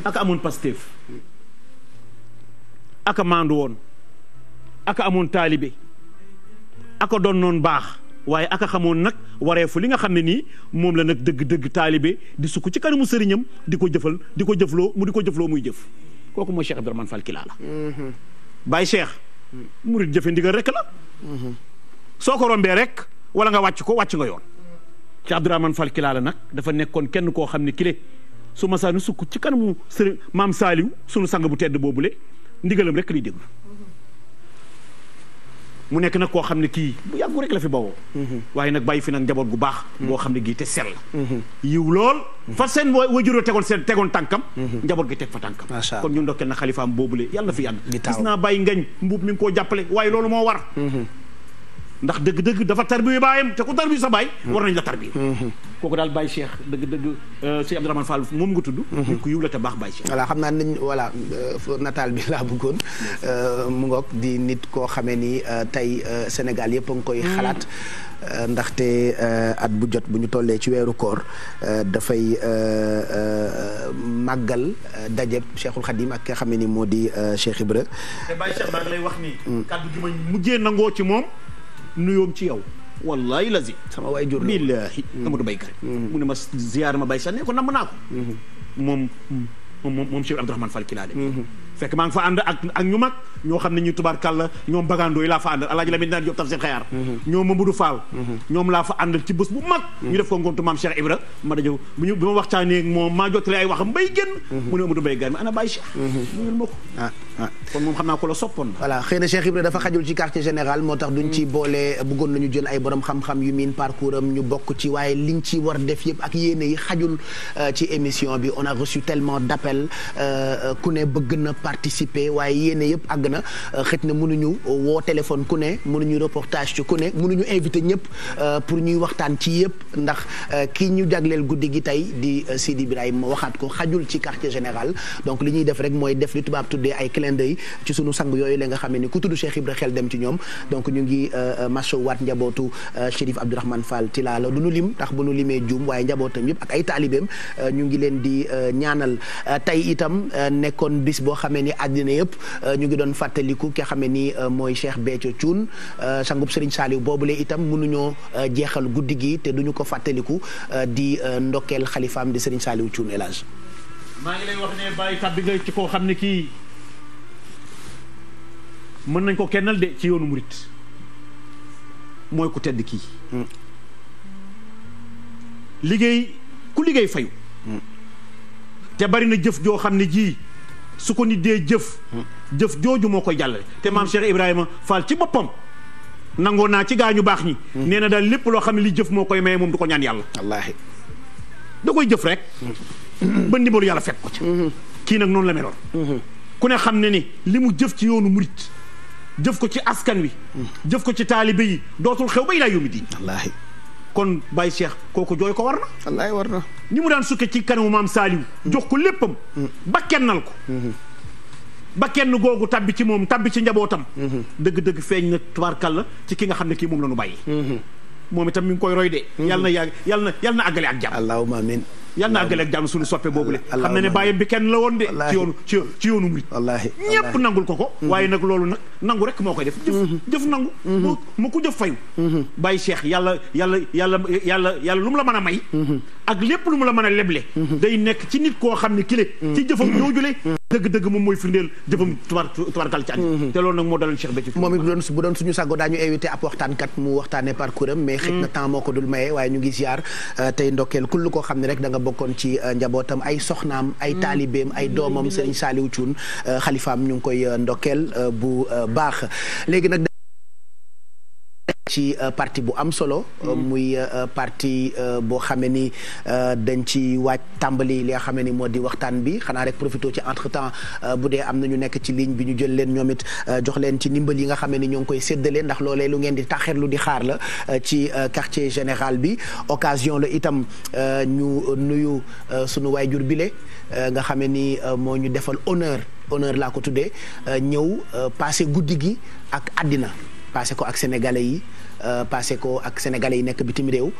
aka amoon Pastef aka maandu woon aka amoon taalibe aka doon noon baax waaye aka xamoon nag wareefu li nga xam ne nii moom la nag dëgg-dëgg taalibe di sukk ci kanamu sëriñam di ko jëfloo muy jëf kooku mooy Cheikh Abdourahmane Fall Tilala Baye Cheikh murid jëfe ndigal rek la soo ko rombee rek wala nga wàcc nga yoon Cheikh Abdourahmane Fall Tilala nag dafa nekkoon kenn koo xam ne kile su masaanu sukk ci kanamu sëriñ maam Saaliw sunu sang bu tedd boobule ndigalam rek liy déglu mu nekk nag koo xam ne kii bu yàggu rek la fi bawoo waaye nag bàyyi fi nag njaboot gu baax boo xam ne gii te sell yiw lool fa seen wajuroo tegoon tànkam njaboot gi teg fa tànkam kon ñu ndokkeel na xalifaam boobule yàlla na fi yàgg gis naa bàyyi ngañ mbuub mi ngi koo jàppale waaye loolu moo war ndax dëgg-dëgg dafa tarbiyu baayam te ku tarbiyu sa baay war nañ la tarbiyu kooku daal Baye Cheikh dëgg-dëgg Cheikh Abdourahmane Fall moom nga tudd nit ku yiw la te baax Baye Cheikh voilà xam naa nañ voilà nataal bi laa bëggoon mu ngoog di nit koo xamee ni tey Sénégal yëpp a ngi koy xalaat ndaxte at bu jot bu ñu tollee ci weeru koor dafay màggal dajeb Cheikhul Khadim ak ki nga xam ne ni moo di Cheikh Ibra te Baye Cheikh maa ngi lay wax ni kàddu gi ma mujjee nangoo ci moom nuyoom ci yow wallahi lazi sama waay jur billahi Amadou Baye Kare mu ne ma ziyaar ma Baye Cheikh ne ko namm naa ko moom Cheikh Abdourahmane Fall Tilala fekk maa ngi fa ànd ak ñu mag ñoo xam ne ñu tubaarkàlla ñoom bagandoo yi laa fa àndal alaaji Lamine Naan Diop Tafsir Xayaar ñoom Mamadou Fall ñoom laa fa àndal ci bés bu mag ñu def ko ngontu maam Cheikh Ibra ma dajow bi ma waxtaanee moom maa jottale ay waxam bay génn mu ne Amadou Baye Gane mi ana Baye Cheikh muyul ma ko kon moom xam naa ko la soppoon voilà xëy na Cheikh Ibra dafa xajul ci quartier général moo tax duñ ci boole bëggoon nañu jël ay borom xam-xam yu miin parcours am ñu bokk ci waaye liñ ci war def yëpp ak yéene yi xajul ci émission bi on a reçu tellement d'appels ku ne bëgg na participer waaye yéene yëpp àgg na xëj na mënuñu woo téléphone ku ne mënuñu reportage ci ku ne mënuñu invité ñëpp pour ñuy waxtaan ci yëpp ndax kii ñu jagleel guddi gi tey di Sidi Ibrahima waxaat ko xajul ci quartier général donc li ñuy def rek mooy def li tubaab tuddee ay clin d'œil ci sunu sang yooyu la nga xam ne ni ku tudd Cheikh Ibra xel dem ci ñoom donc ñu ngi masawu waat njabootu Chérif Abdourahmane Fall Tilala du nu lim ndax bu nu limee juum waaye njabootam yëpp ak ay taalibeem ñu ngi leen di ñaanal tey itam nekkoon bis boo xamee ni àddina yëpp ñu ngi doon fàttaliku ki xamee ni mooy Cheikh Béthio Thioune sangub Serigne Saliou boobule itam mënuñoo jeexal guddi gi te duñu ko fàttaliku di ndokkeel xalifaam di Serigne Saliou Thioune El Hadj maa ngi lay wax ne bàyyi tàbbi nga ci koo xam ne kii mën nañ ko kennal de ci yoonu murit mooy ku tedd kii ku liggéey fayu te bari na jëf joo xam ne ji su ko nit dee jëf jooju moo koy jàllale te maam Cheikh Ibrahima Fall ci boppam nangoo naa ci gaañu baax ñi nee na daal lépp loo xam ne li jëf moo koy maye moom du ko ñaan yàlla wallaahi da koy jëf rek ba ndimbalu yàlla fekk ko ci kii nag noonu la meloon ku ne xam ne ni li mu jëf ci yoonu murit jëf ko ci askan wi jëf ko ci taalibe yi dootul xew ba ilaa yawmi diin wallaahi kon Baye Cheikh kooku jooy ko war na wallaahi war na ni mu daan sukke ci kanamu maam Saaliw jox ko léppam ba kennal ko ba kenn googu tabbi ci moom tabbi ci njabootam dëgg-dëgg feeñ na tubaarkàlla ci ki nga xam ne kii moom la ñu bàyyi moom itam mi ngi koy roy de yàlla na yàgg yàlla na àggale ak jàmm allahumma amiin yàlla na àggale ak jàmm suñu soppe boobule xam na ne bàyyam bi kenn la woon de ci yoonu murit wallaahi ñépp nangul ko waaye nag loolu nag nangu rek moo koy def jëf nangu mu ko jëf fayu Baye Cheikh yàlla lu mu la mën a may ak lépp lu mu la mën a leble day nekk ci nit koo xam ne kile ci jëfam joojule dëgg-dëgg moom mooy firndeel jëfam tubaarkal ci àddina te loolu nag moo daloon Cheikh Béthio moom it bu doon suñu sago daañu invité ab waxtaankat mu waxtaane parcours am mais xëj na temps moo ko dul maye waaye ñu ngi ziar tey ndokkeel kull koo xam ne rek da nga bokkoon ci njabootam ay soxnaam ay taalibeem ay doomam Serigne Saliou Thioune xalifaam ñu ngi koy ndokkeel bu baax léegi nag ci parti bu am solo muy parti boo xamee ni dañ ci waaj tàmbali li nga xamee ni moo di waxtaan bi xanaa rek profité ci entre temps bu dee am na ñu nekk ci ligne bi ñu jël leen ñoom it jox leen ci ndimbal yi nga xamee ni ñoo ngi koy séddale ndax loolee lu ngeen di taxerlu di xaar la ci quartier général bi occasion la itam ñu nuyu sunu waayjur bile nga xamee ni moo ñu defal honneur laa ko tuddee ñëw passé guddi gi ak àddina passé ko ak sénégalais yi passé ko ak sénégalais yi nekk bitim réew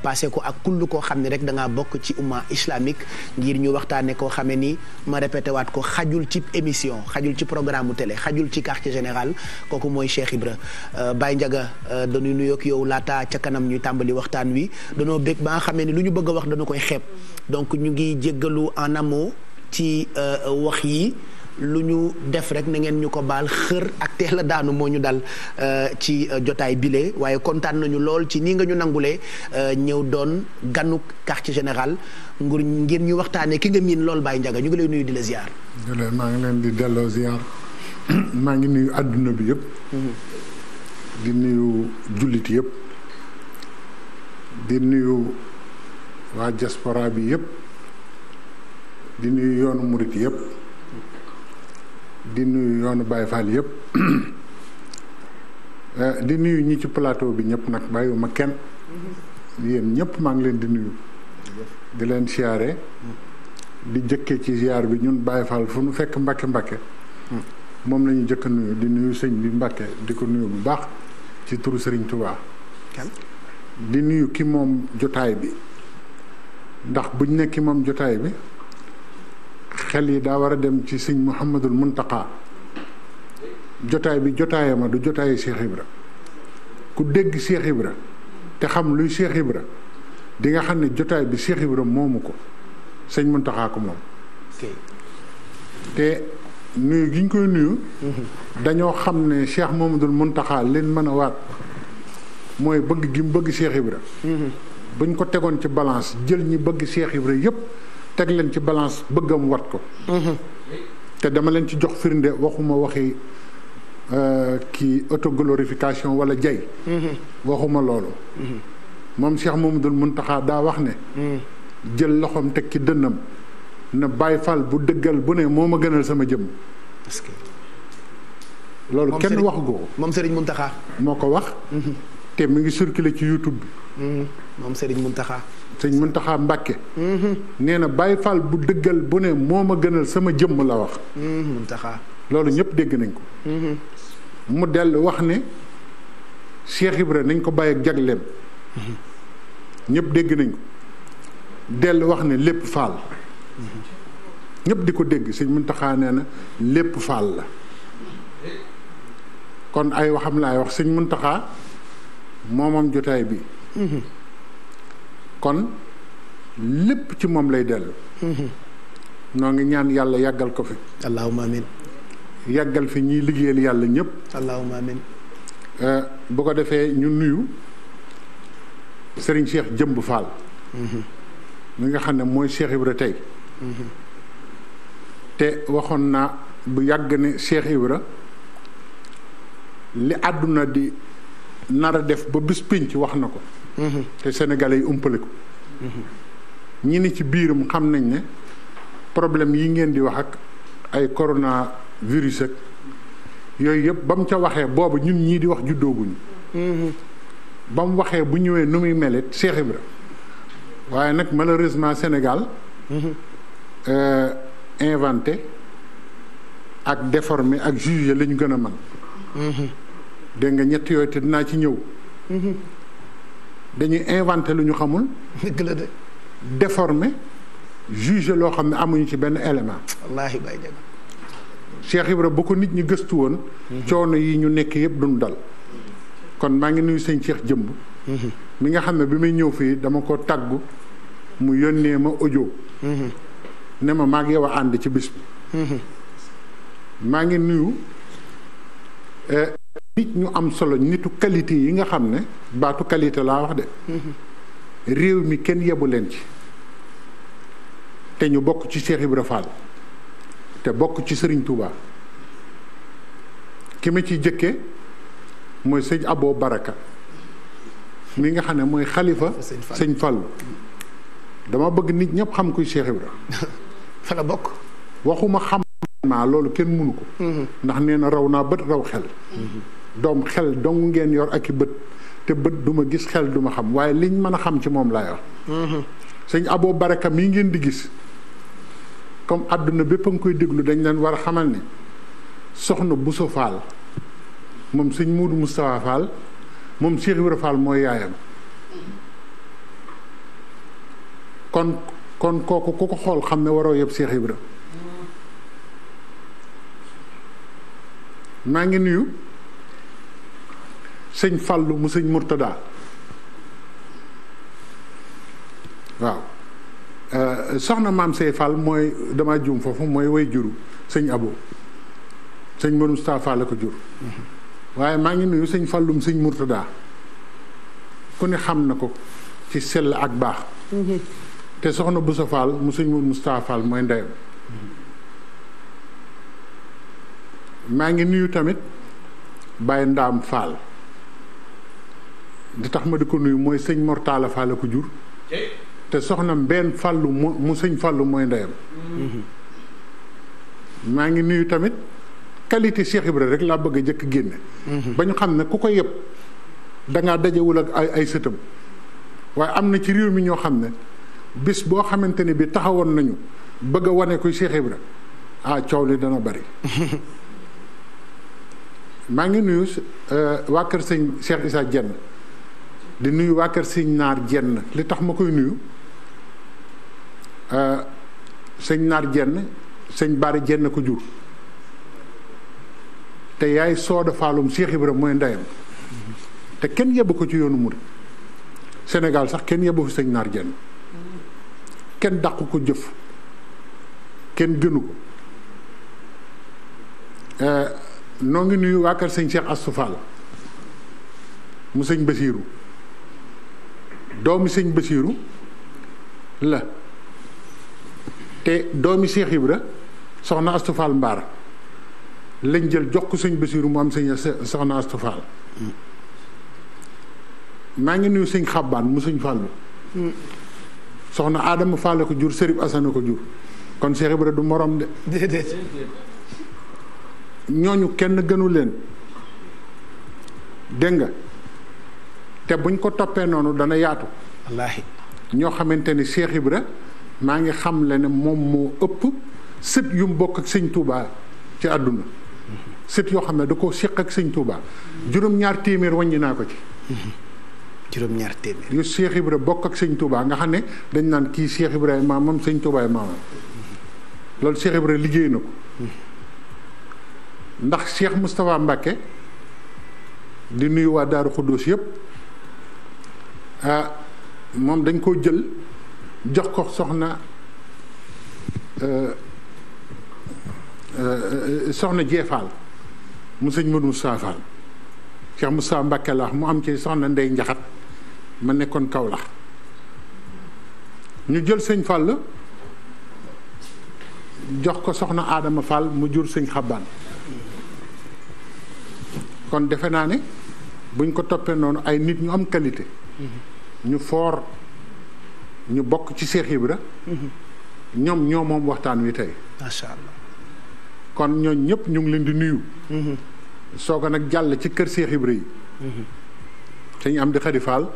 passé ko ak kull koo xam ne rek da ngaa bokk ci umma islamique ngir ñu waxtaane koo xamee ni ma répété waat ko xajul ci émission xajul ci programme mu télé xajul ci quartier général kooku mooy Cheikh Ibra Baye Ndiaga dañuy nuyoog yow laata ca kanam ñuy tàmbali waxtaan wi danoo bég ba nga xamee ni lu ñu bëgg a wax dañu koy xeeb donc ñu ngi jéggalu en amont ci wax yi lu ñu def rek na ngeen ñu ko baal xër ak teel a daanu moo ñu dal ci jotaay bile waaye kontaan nañu lool ci nii nga ñu nangulee ñëw doon ganuk quartier général ngir ñu waxtaanee ki nga miin lool Baye Ndiaga ñu ngi lay nuyu di la ziar. maa ngi leen di delloo ziar maa ngi nuyu àdduna bi yëpp. di nuyu jullit yëpp. di nuyu waa diaspora bi yëpp. di nuyu yoonu murit yëpp. di nuyu yoonu Baye Fall yëpp di nuyu ñi ci plateau bi ñëpp nag bàyyiwuma kenn yéen ñëpp maa ngi leen di nuyu di leen siyaare di jëkkee ci ziar bi ñun Baye Fall fu nu fekk Mbàkke moom la ñu jëkk nuyu di nuyu sëñ bi Mbàkke di ko nuyu bu baax ci turu Sëriñ Tuubaa di nuyu ki moom jotaay bi ndax buñ nekk ki moom jotaay bi xel yi daa war a dem ci sëñ Mouhamadul Muntaqa jotaay bi jotaayama du jotaayu Cheikh Ibra ku dégg Cheikh Ibra te xam luy Cheikh Ibra di nga xam ne jotaay bi Cheikh Ibra moomu ko sëñ Muntaqa ko moom te nuyu gi ñu koy nuyu dañoo xam ne Cheikh Mouhamadul Muntaqa leen mën a waat mooy bëgg gi mu bëgg Cheikh Ibra buñ ko tegoon ci balance jël ñi bëgg Cheikh Ibra yépp teg leen ci balance bëggam wat ko te dama leen ci jox firnde waxuma waxi kii autoglorification wala jay waxuma loolu moom Cheikh Mamadou Muntaxa daa wax ne jël loxoom teg ci dënnam na Baay Fall bu dëggal bu ne moo ma gënal sama jëmm loolu kenn wax ko moom Serigne Muntaxa moo ko wax te mi ngi circulé ci YouTube bi moom Serigne Muntaxa sëñ Muntaxa Mbàkke nee na Baay Fall bu dëggal bu ne moo ma gënal sama jëmm la wax Muntaxa loolu ñëpp dégg nañ ko mu dellu wax ne Cheikh Ibra nañ ko bàyyi ak jagleem ñëpp dégg nañ ko dellu wax ne lépp Fall ñëpp di ko dégg sëñ Muntaxa nee na lépp Fall la kon ay waxam laay wax sëñ Muntaxa moomam jotaay bi kon lépp ci moom lay dellu noo ngi ñaan yàlla yàggal ko fi allahumma amin yàggal fi ñiy liggéeyal yàlla ñëpp allahumma amin bu ko defee ñu nuyu Serigne Cheikh Jëmb Fall mi nga xam ne mooy Cheikh Ibra tey te waxoon naa bu yàgg ne Cheikh Ibra li àdduna di nar a def ba bis pénc wax na ko te sénégalais yi umpale ko ñi ni ci biiram xam nañ ne problème yi ngeen di wax ak ay coronavirus ak yooyu yëpp ba mu ca waxee boobu ñun ñii di wax juddooguñu ba mu waxee bu ñëwee nu muy melit Cheikh Ibra waaye nag malheureusement Sénégal inventé ak déformé ak jugé la ñu gën a man dégg nga ñett yooyu te dinaa ci ñëw dañuy inventé lu ñu xamul dëgg la de déformé jugé loo xam ne amuñu ci benn élément wallaahi Baye Ndiaga Cheikh Ibra bu ko nit ñi gëstu woon coono yi ñu nekk yëpp duñu dal kon maa ngi nuyu sëñ Cheikh Jëmb mi nga xam ne bi may ñëw fii dama ko tàggu mu yónnee ma audio ne ma maa ngi yow a ànd ci bis bi maa ngi nuyu nit ñu am solo nitu qualité yi nga xam ne baatu qualité laa wax de réew mi kenn yebu leen ci te ñu bokk ci Cheikh Ibra Fall te bokk ci Serigne Touba ki ma ciy jëkke mooy sëñ Abo Baraka mi nga xam ne mooy xalifa sëñ Fall dama bëgg nit ñëpp xam kuy Cheikh Ibra fa la bokk waxuma xam maa loolu kenn mënu ko ndax nee na raw naa bët raw xel doom xel dong ngeen yor ak i bët te bët du ma gis xel du ma xam waaye liñ mën a xam ci moom laa yor sëñ Abo Baraka mii ngeen di gis comme àdduna bépp a nga koy déglu dañ leen war a xamal ne soxna Bousso Fall moom sëñ Muudu Moustapha Fall moom Cheikh Ibra Fall mooy yaayam kon kooku ku ko xool xam ne waroo yëpp Cheikh Ibra maa ngi nuyu sëñ Fallu mu sëñ Murtada waaw soxna maam Sey Fall mooy dama juum foofu mooy way juru sëñ Abo sëñ Modou Moustapha Fall la ko jur waaye maa ngi nuyu sëñ Fallum sëñ Murtada ku ne xam na ko ci sell ak baax te soxna Boussa Fall mu sëñ Modou Moustapha Fall mooy ndeyam maa ngi nuyu tamit Baye Ndaam Fall di tax ma di ko nuyu mooy sëñ Mortala Fall la ko jur te soxna Mbène Fallu mu sëñ Fallu mooy ndeyam maa ngi nuyu tamit qualité Cheikh Ibra rek laa bëgg a jëkk génne ba ñu xam ne ku ko yëpp dangaa dajewul ak ay sëtam waaye am na ci réew mi ñoo xam ne bis boo xamante ne bi taxawoon nañu bëgg a wane kuy Cheikh Ibra coow li dana bari maa ngi nuyu waa kër sëñ Cheikh Issa Dieng di nuyu waa kër sëñ Naar Dieng li tax ma koy nuyu sëñ Naar Dieng sëñ Baari Dieng ko jur te yaay sooda faalum Cheikh Ibra mooy ndeyam te kenn yebbu ko ci yoonu murid Sénégal sax kenn yebbu fi sëñ Naar Dieng kenn dàqu ko jëf kenn gënu ko noo ngi nuyu waa kër sëñ Cheikh Astou Fall mu sëñ Basiiru doomi sëñ Basiiru la te doomi Cheikh Ibra soxna Astou Fall Mbaar lañ jël jox ko sëñ Basiiru mu am sëñ soxna Astou Fall maa ngi nuyu sëñ Xabbaan mu sëñ Fallu soxna Adama Fall ko jur Sërif Asana ko jur kon Cheikh Ibra du morom de déedéet ñooñu kenn gënu leen dégg nga te buñ ko toppee noonu dana yaatu wallaahi ñoo xamante ni Cheikh Ibra maa ngi xam le ne moom moo ëpp sët yu mu bokk ak sëñ Touba ci àdduna sët yoo xam ne da ko séq ak sëñ Touba juróom-ñaar téeméer wàññi naa ko ci juróom-ñaar téeméer yu Cheikh Ibra bokk ak sëñ Touba nga xam ne dañ naan kii Cheikh Ibra maamam sëñ Touba maamam loolu Cheikh Ibra liggéey na ko ndax Cheikh Moustapha Mbacké di nuyu waa Daaru Xuddoos yëpp moom dañ koo jël jox ko soxna soxna Jeefaal mu sëñ Modou Moustapha Fall Cheikh Moustapha Mbacké la mu am ci soxna Ndey Njaxat ma nekkoon Kawlax ñu jël sëñ Fall jox ko soxna Adama Fall mu jur sëñ Xabbaan kon defe naa ne buñ ko toppee noonu ay nit ñu am qualité ñu foor ñu bokk ci Cheikh Ibra ñoom ñoo moom waxtaan wi tey macha allah kon ñooñ ñëpp ñu ngi leen di nuyu soog a nag jàll ci kër Cheikh Ibra yi sëñ Amdi Xadi Fall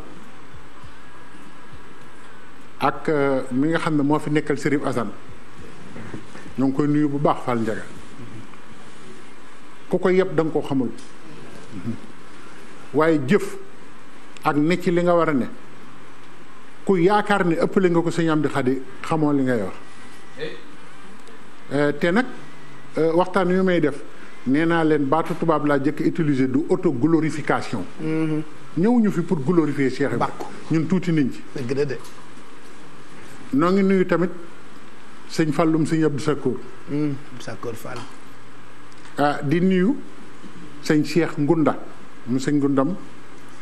ak mi nga xam ne moo fi nekkal Sërif Asan ñoo ngi koy nuyu bu baax Fall Njaga ku ko yëpp da nga koo xamul waaye jëf ak ne ci li nga war a ne ku yaakaar ne ëppale nga ko sëñ Amdi Xadi xamoo li ngay wax te nag waxtaan yu may def nee naa leen baatu tubaab laa jëkk utiliser du auto glorification ñëwuñu fi pour glorifier Cheikh Ibra ñun tuuti niñ ci dëgg la de noo ngi nuyu tamit sëñ Fallum sëñ Abdou Sakkoor Sakkoor Fall di nuyu sëñ Cheikh Ngunda mu sëñ Ngundam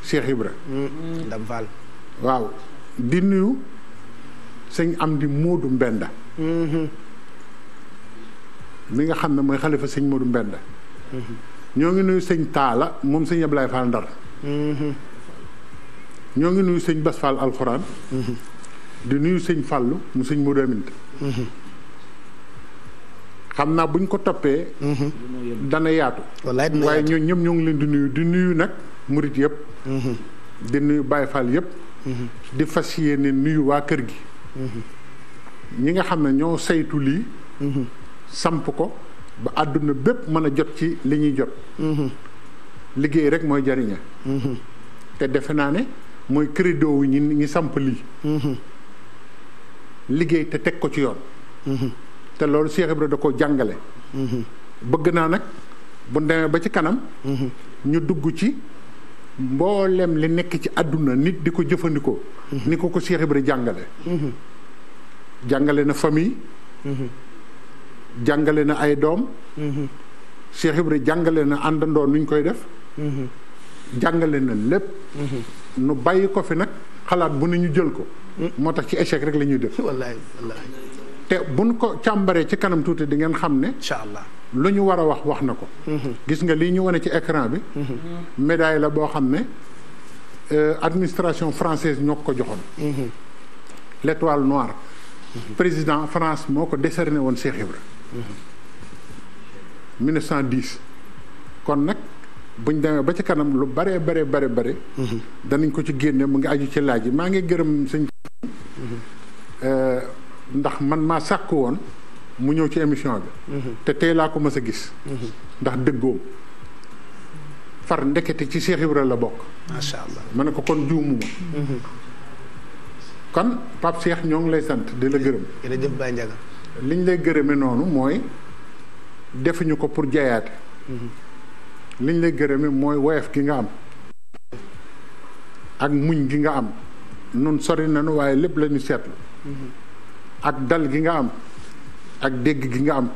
Cheikh Ibra Ndam Fall waaw di nuyu sëñ Amdi Moodu Mbenda mi nga xam ne mooy xalifa sëñ Moodu Mbenda ñoo ngi nuyu sëñ Taala moom sëñ Ablaye Fall Ndar ñoo ngi nuyu sëñ Bas Fall alxuraan di nuyu sëñ Fallu mu sëñ Moodu Aminta xam naa buñ ko toppee dana yaatu wallaay dina waaye yaatu. ñoo ñëpp ñoo ngi leen di nuyu nag murit yëpp di nuyu Baye Fall yëpp di fas yéene nuyu waa kër gi ñi nga xam ne ñoo saytu lii samp ko ba àdduna bépp mën a jot ci li ñuy jot liggéey rek mooy jariñe te defe naa ne mooy credo wu ñi samp lii liggéey te teg ko ci yoon te loolu Cheikh Ibra da ko jàngale bëgg naa nag bu demee ba ci kanam ñu dugg ci mboolem li nekk ci àdduna nit di ko jëfandikoo ni ko Cheikh Ibra jàngale jàngale na famille jàngale na ay doom Cheikh Ibra jàngale na àndandoo nuñ koy def jàngale na lépp nu bàyyi ko fi nag xalaat bu ne ñu jël ko moo tax ci échec rek la ñuy def wallaay wallaay te buñ ko càmbaree ci kanam tuuti di ngeen xam ne incha allah lu ñu war a wax na ko gis nga lii ñu wane ci écran bi médaille la boo xam ne administration française ñoo ko joxoon l'étoile noire président France moo ko décerné woon Cheikh Ibra 1910 kon nag buñ demee ba ci kanam lu bare danañ ko ci génne mu ngi aju ci laaj yi maa ngi gërëm sëñ ndax man maa sàkk woon mu ñëw ci émission bi te tey laa ko mës a gis ndax dëggoom far ndekete ci Cheikh Ibra la bokk macha allah ma ne ko kon juumuma kon Pape Cheikh ñoo ngi lay sant di la gërëm jërëjëf Baye Ndiaga liñ lay gërëme noonu mooy defuñu ko pour jayaate liñ lay gërëme mooy woyof gi nga am ak muñ gi nga am nun sori nañu waaye lépp la ñu seetlu ak dal gi nga am ak dégg gi nga am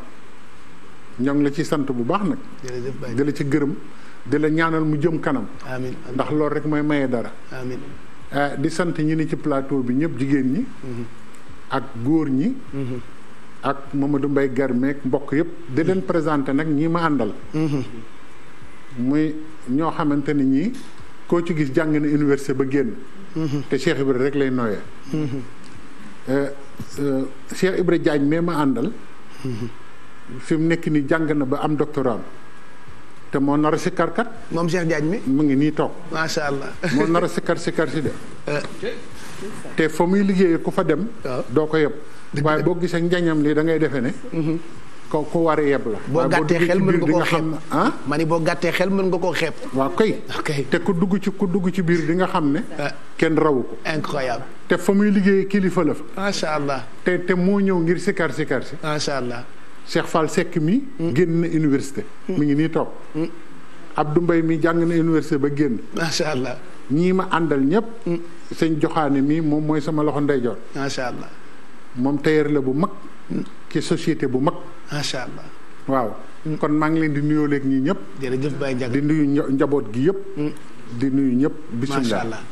ñoo ngi la ci sant bu baax nag di la ci gërëm di la ñaanal mu jëm kanam amiin ndax loolu rek mooy maye dara amiin di sant ñi ni ci plateau bi ñëpp jigéen ñi ak góor ñi ak Mamadou Mbaye Garmeek mbokk yëpp di leen présenté nag ñii ma àndal muy ñoo xamante ni ñii koo ci gis jàng na université ba génn te Cheikh Ibra rek lay nooyee Cheikh Ibra Diagne mais ma àndal fi mu nekk nii jàng na ba am doctorat te moo nar a sikkarkat moom Cheikh Diagne mi mu ngi nii toog macha allah moo nar a sikkar si de te fa muy liggéeyee ku fa dem doo ko yeb waaye boo gisee njañam li da ngay defee ne ko war a yeb la boo gàttee xel mën nga koo xeeb ah ma ni boo gàttee xel mën nga koo xeeb waaw kay te ku dugg ci biir di nga xam ne kenn rawu ko incroyable te fa muy liggéeyee kilifa la fa macha allah te moo ñëw ngir sikkar si macha allah Cheikh Fall Seck mi génn na université mi ngi nii toog Abdou Mbaye mi jàng na université ba génn macha allah ñii ma àndal ñëpp sëñ joxaane mi moom mooy sama loxo ndeyjoor macha allah moom tailleur la bu mag ci société bu mag macha allah waaw kon maa ngi leen di nuyoo léegi ñii ñëpp jërëjëf Baye Ndiaga di nuyu njaboot gi yëpp di nuyu ñëpp bisimilah.